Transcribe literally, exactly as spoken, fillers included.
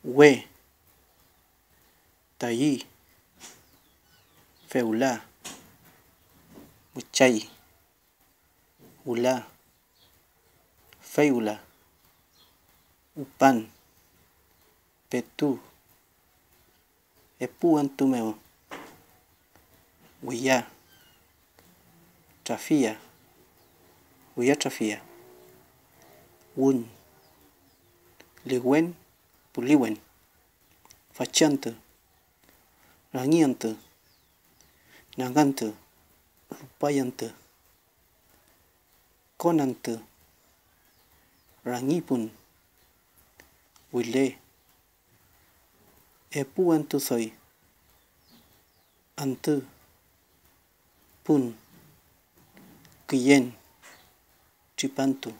We, tayi, fewla, müchay, wüla, fey wüla, upan, petu, epu wentru mew, wiya, trafiya, wiya trafiya, wün, liwen, puliwen, fachantü, rangiantü, nangantü, rupayantu, konantü, rangipun, wile, epu wentru doy, antü, pun, küyen, tripantu,